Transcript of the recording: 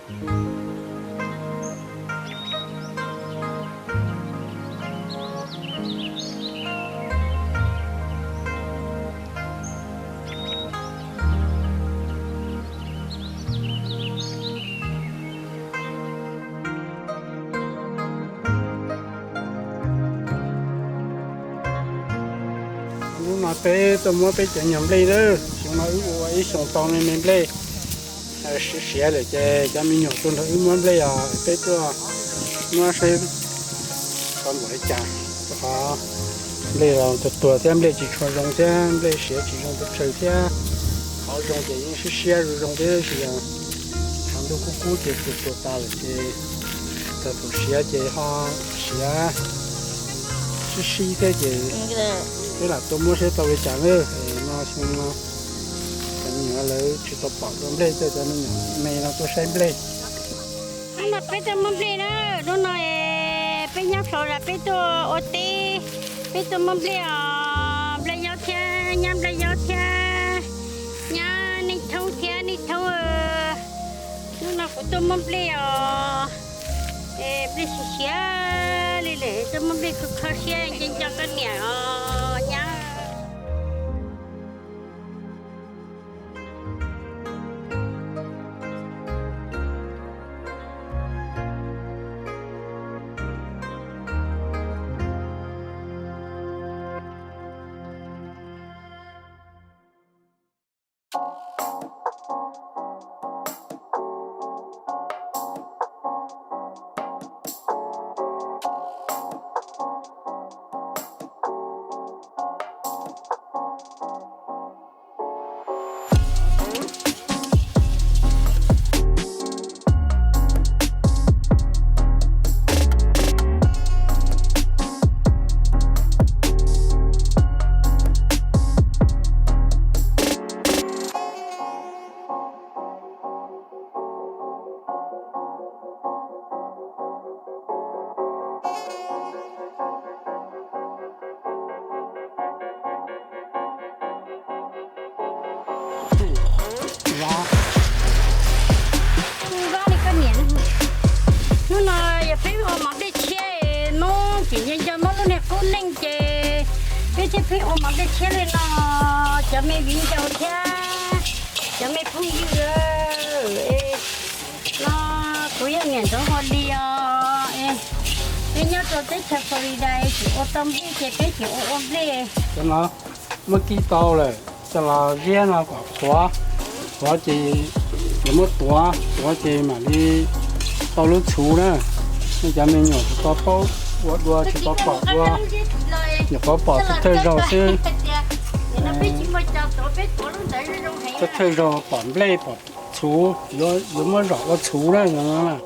Hnub no peb tuaj muab peb cov nyuag nplej na, xyoo no wb ua ib xyoos tau me me nplej siav siav lawm ces cov me nyuam tuaj nrog wb muab nplej os, peb tuaj muab saib tau npaum li cas. Qhov nplej los tuag tuag thiab, nplej tsis tshua zoo thiab, nplej siav tsis zoo pes tsawg thiab. Qhov zoo ces yeej siab siab zoo zoo thiab, tab sis yog tshav ntuj kub kub ces tuag tuag tas lawm ces thaum siav ces ho siav sib sib thiab ces peb lam tuaj muab saib tau li cas na. No xyoo no cov me nyuam lawv tsis tau pom dua nplej, coj cov me nyuam me no tuaj saib nplej. Hnub no peb tuaj muab nplej na, hnub no peb nyob Florida peb tuaj ua teb, peb tuaj muab nplej os, nplej yaub thiab, nyab nplej yaub thiab, nyab neej thoob thiab, neej thoob. Hnub no kuv tuaj muab nplej os, nplej siav siav li lawm, tuaj muab nplej kho kho siab, nco nco koj niam os nyab. Hnub no yog peb ua mov nplej tshiab, Hmoob tseem nco nco Hmoob lub niag qub neej ces peb thiaj pheej ua mov nplej tshiab li no. Cov me viv ncaus thiab cov me phooj ywg, no kuv yog niam ntxoov Huas Lis os. Peb nyob rau teb chaws Florida tseem ua tau nplej ces peb tseem ua ua nplej. Cov no muab kib tau lawm, coj los ziab no kom qhuav, qhuav ces yuav muab tuav, tuav ces mam li tau lub txhuv na. Nej cov me nyuam tsis tau paub ua dua, tsis tau pom dua, nyuam qhuav pom thawj thawj zaug xwb. Thawj thawj zaug pom nplej pom txhuv, yuav muab zom ua txhuv na.